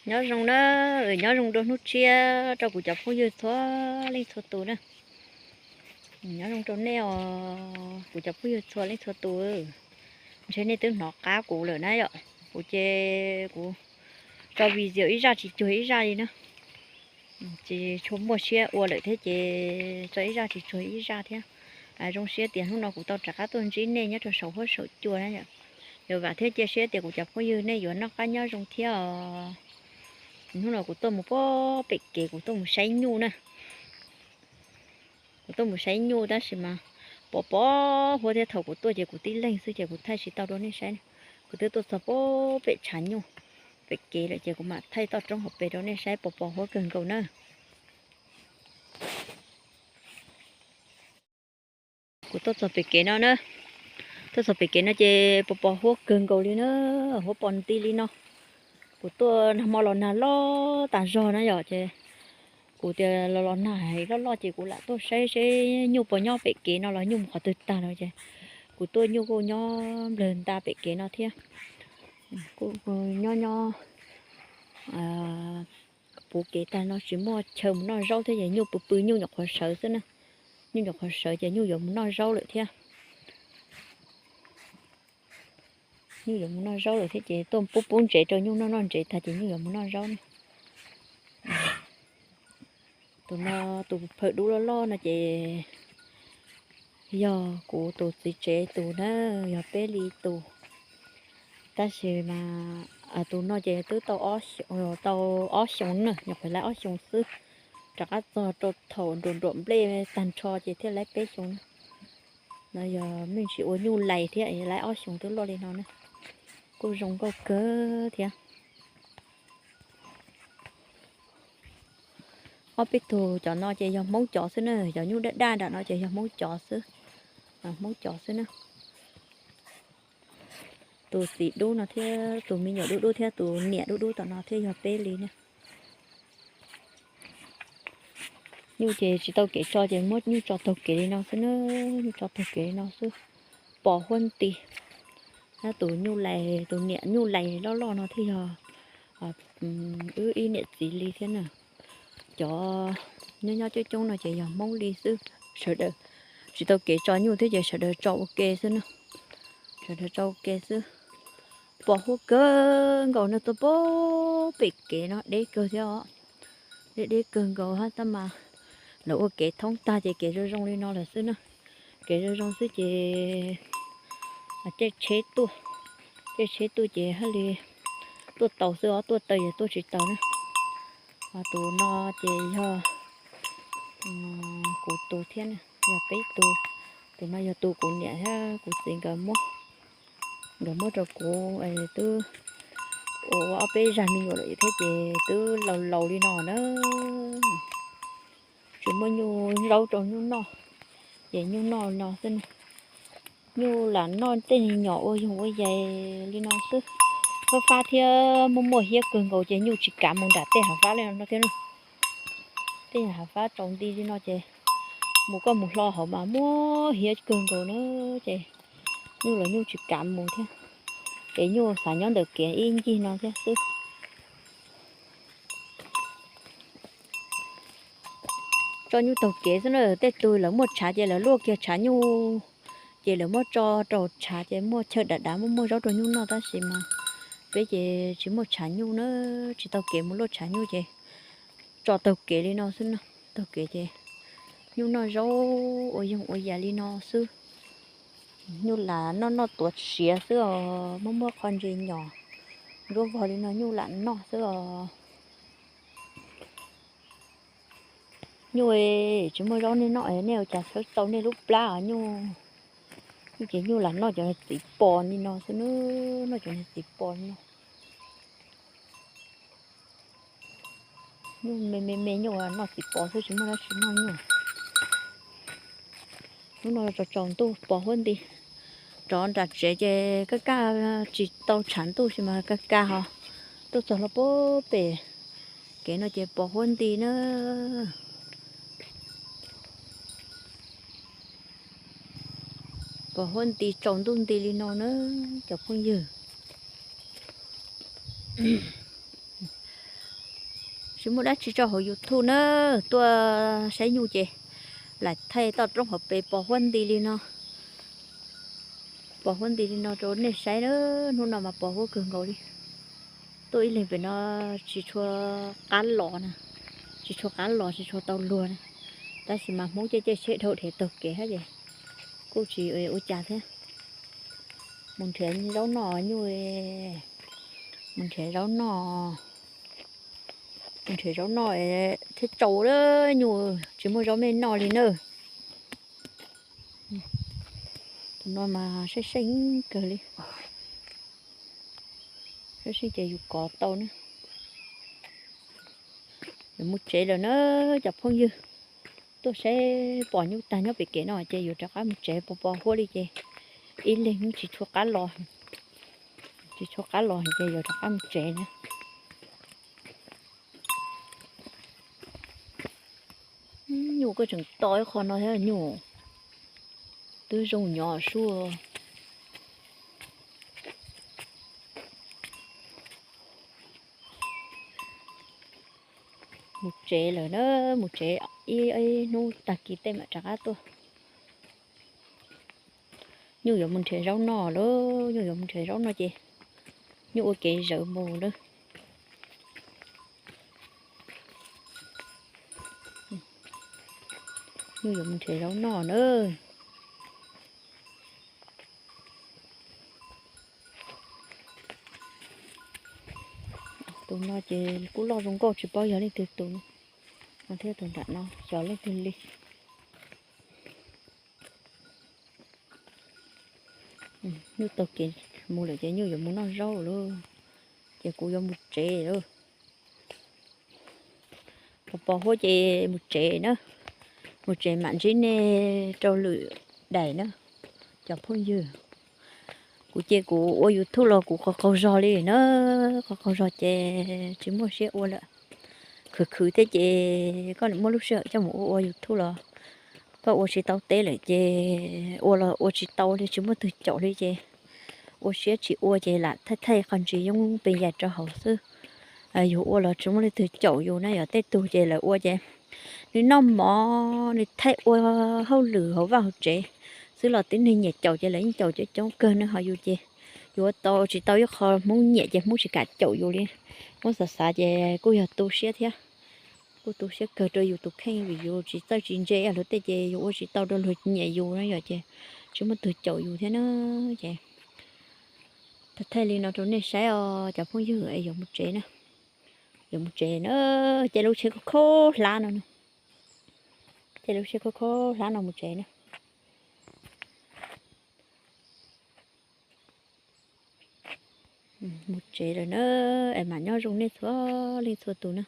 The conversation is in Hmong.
Nyob zoo na, nyob zoo rau hnub tshiab rau kuv cov phooj ywg txhua leej txhua tus na. Nyob zoo rau nej os kuv cov phooj ywg txhua leej txhua tus. Ntshe nej twb hnov qab kuv lawm na yom. Kuv ces kuv tso video ib zaj tsis cuag ib zaj li na. Tsis tshua muaj siab ua lawm thiab ces tso ib zaj tsis cuag ib zaj thiab. Zoo siab tias hnub no kuv tau rov qab tuaj ntsib nej nyob rau saum huab saum cua na yom. Yog vam thiab cia siab tias kuv cov phooj ywg nej yuav noj qab nyob zoo thiab os. Hnub no kuv tuaj mus pem kev kuv tuaj mus saib nyuj na. Kuv tuaj mus saib nyuj tab sis mas pos pos huab thiab, thaum kuv tuaj ces kuv tib leeg xwb ces kuv thaij tsis tau rau nej saib. Kuv twb tuaj txog pem tshav nyuj pem kev lawm ces kuv mam thaij toj roob hauv pes rau nej saib, pos pos huab kawg nkaus na. Kuv tuaj txog pem kev no na, tuaj txog pem kev no ces pos pos huab kawg nkaus li na, huab pos nti li no. Kuv tuaj nag hmo los nag loj tas zog na yom, ces kuv tias los los nag loj loj ces kuv lam tuaj saib seb nyuj puas nyob pem kev no los nyuj mus qhov twg tag lawm ces kuv tuaj nyuj kuj nyob nplawg nta pem kev no thiab. Kuj nyob nyob puv kev tag no tsis muaj chaw mus noj zaub thiab ces nyuj pw pw nyuj nyuam qhuav sawv xwb na. Nyuj nyuam qhuav sawv ces nyuj yuav mus noj zaub lawm thiab. Nyuj yuav mus noj zaub lawm thiab ces tuaj pub pub ntsev rau nyuj noj, noj ntsev tag ces nyuj yuav mus noj zaub na. Tus no, tus phawj dub loj loj no ces yog kuv tus txiv tsev tus na, yog peb li tus. Tab sis mas tus no ces twb tau ob xyoos na, nyuam qhuav laiv ob xyoos xwb, rov qab txog rau thaum nruam nruam nplej tag nrho ces thiaj laiv peb xyoos na. No yog me ntsis ua nyuj lais thiab laiv ob xyoos twb loj li no na, kuj zoo nkauj kawg thiab. Ob peb tug cov no ces yog Hmoob cov xwb na, cov nyuj daj daj nram no ces yog Hmoob cov xwb, Hmoob cov xwb na. Tus txiv dub no thiab tus me nyuam dub dub thiab tus niam dub dub tom no thiab yog peb li na. Nyuj ces tsis tau kev tso ces muab nyuj tso taug kev li no xwb na, nyuj tso taug kev li no xwb. Pos huab nti. Tus nyuj lais, tus niam nyuj lais loj loj no thiaj yog wb ib niam txiv li thiab na. Cov nyob nyob coob coob no ces yog Hmoob li xwb, sawv daws tsis tau kev tso nyuj thiab ces sawv daws tso ua ke xwb na. Sawv daws tso ua ke xwb. Pos huab kawg nkaus no tuaj pem kev no deb kawg thiab os. Deb deb kawg nkaus hab tab mas lawv ua kev thoob tag ces kev zoo zoo li no lawm xwb na. Kev zoo zoo xwb ces caij tsheb tuaj, caij tsheb tuaj ces haj li tuaj tau xwb os, tuaj taw ces tuaj tsis tau na. Ho tus no ces yog kuv tus thiab, yog peb tus. Tus no yog tus kuv niam thiab kuv txiv nkawd muab, nkawd muab rau kuv twb ua ob peb zag me nyuam lawm thiab ces twb laus laus li no na. Tsis muaj nyuj zaub rau nyuj noj, ces nyuj noj no xwb. Nyuj lam noj tej nyom ua yoog ua yais li no xwb. Fab fab thiab muaj muaj hiab kawg nkaus ces nyuj tsis kav mus nram tej hav fab li no thiab. Tej hav fab tsaus nti li no ces mus koj mus hlo hauv mas muaj hiab kawg nkaus na, ces nyuj los nyuj tsis kav mus thiab. Ces nyuj xav nyob ntawm kev ib ncig no thiab xwb. Tso nyuj taug kev xwb na, tej tug lawv muaj tshav ces lawv luaj kiag tshav nyuj, ces lawv muab tso rau tshav ces muaj chaw dav dav muaj muaj zaub rau nyuj noj, tab sis mas peb ces tsis muaj tshav nyuj na, tsis taug kev mus luaj tshav nyuj ces tso taug kev li no xwb no, taug kev ces nyuj noj zaub ua yoog ua yam li no xwb. Nyuj lam noj noj tuav siav xwb os, muaj muaj qho ntses nyom nruab vog li no nyuj lam noj xwb os. Nyuj tsis muaj zaub nej noj, nej ua cas txhawb tau nej lub plab os nyuj. Nyuj ces nyuj lam noj cov txiv pos li no xwb, noj cov txiv pos li no. Nyuj me me me nyuj noj txiv pos xwb tsis muaj dab tsi noj nyuj. Hnub no tsaus tsaus ntuj pos huab nti, rov nram tsev ces kaj kaj tsis tau tshav ntuj sis mas kaj kaj ho tuaj txog los pem kev no ces pos huab nti na. Pos huab nti tsaus ntuj nti li no na cov phooj ywg. Tsis muaj dab tsi tso hauv YouTube na, tuaj saib nyuj ces lam thaij toj roob hauv pes pos huab nti li no. Pos huab nti li no rau nej saib na, hnub no mas pos huab kawg nkaus li. Tuaj ib leeg pem no tsis tshua qab los na, tsis tshua qab los tsis tshua tau luag na. Tab sis mas Hmoob caij caij tsheb dhau dhev taug kev hab ces kuj tsis ua cas thiab. Mus nrhiav zaub noj nyuj, mus nrhiav zaub noj, mus nrhiav zaub noj thiab tsau, nyuj tsis muaj zaub me noj li na. Tus no mas seej seej kawg li, seej seej ces yus kov tau na. Yuav mus tsev lawm na cov phooj ywg. Tuaj saib pos nyuj tag nyob pem kev no ces yuav rov qab mus tsev, pos pos huab li ces ib leeg tsis tshua qab los, tsis tshua qab los ces yuav rov qab mus tsev na. Nyuj koj tseem to ib qho no thiab nyuj, twb zoo nyob sua. Mus tsev lawm na, mus tsev ib hnub tag kis tej mam rov qab tuaj. Nyuj yuav mus nrhiav zaub noj lawm, nyuj yuav mus nrhiav zaub noj ces nyuj ua kev zawv mus lawm. Nyuj yuav mus nrhiav zaub noj na. Tus no ces kuj loj zoo nkauj tsis paub yog leej twg tus no, no thiab tus nram no xyov leej twg li. Nyuj taug kev mus lawm ces nyuj yuav mus noj zaub lawm, ces kuv yuav mus tsev lawm. Pos pos huab ces mus tsev na, mus tsev mam ntsib nej rau lwm daim na cov phooj ywg. Kuv ces kuv ua YouTube los kuv qaug qaug zog li na, qaug qaug zog ces tsis muaj siab ua lawm. Khwv khwv thiab ces koj muaj lub sij hawm coj mus ua ua YouTube los koj ua tsis tau teb lawm ces ua los ua tsis tau li, tsis muaj twg caum li ces ua siab tsis ua ces lam thaij thaij qhov ntsis yooj pes yais rau hauv xwb. Yus ua los tsis muaj leej twg caum yus na, yog tej tug ces lawv ua ces nws noj mov nws thaij ua hauj lwm hauv vaj hauv tsev xwb los tib neeg nyiam caum ces lawv yeej caum coob coob kawg no. Ho yus ces yus ua tau tsis tau ib qho Hmoob nyiam ces Hmoob tsis kam caum yus li. Muab xav xav ces kuj yog tu siab thiab, kuj tu siab kawg rau yus tus kheej vim yus tsis txawj tsis ntse luag tej ces yus ua tsis tau rau luag nyiam yus na yom, ces tsis muaj twg caum yus thiab na. Ces thaij li no rau nej saib os cov phooj ywg es yuav mus tsev na, yuav mus tsev na. Caij lub tsheb khob khob hlab no, caij lub tsheb khob khob hlab no mus tsev na. Mus tsev lawm na, es mam nyob zoo nej txhua leej txhua tus na.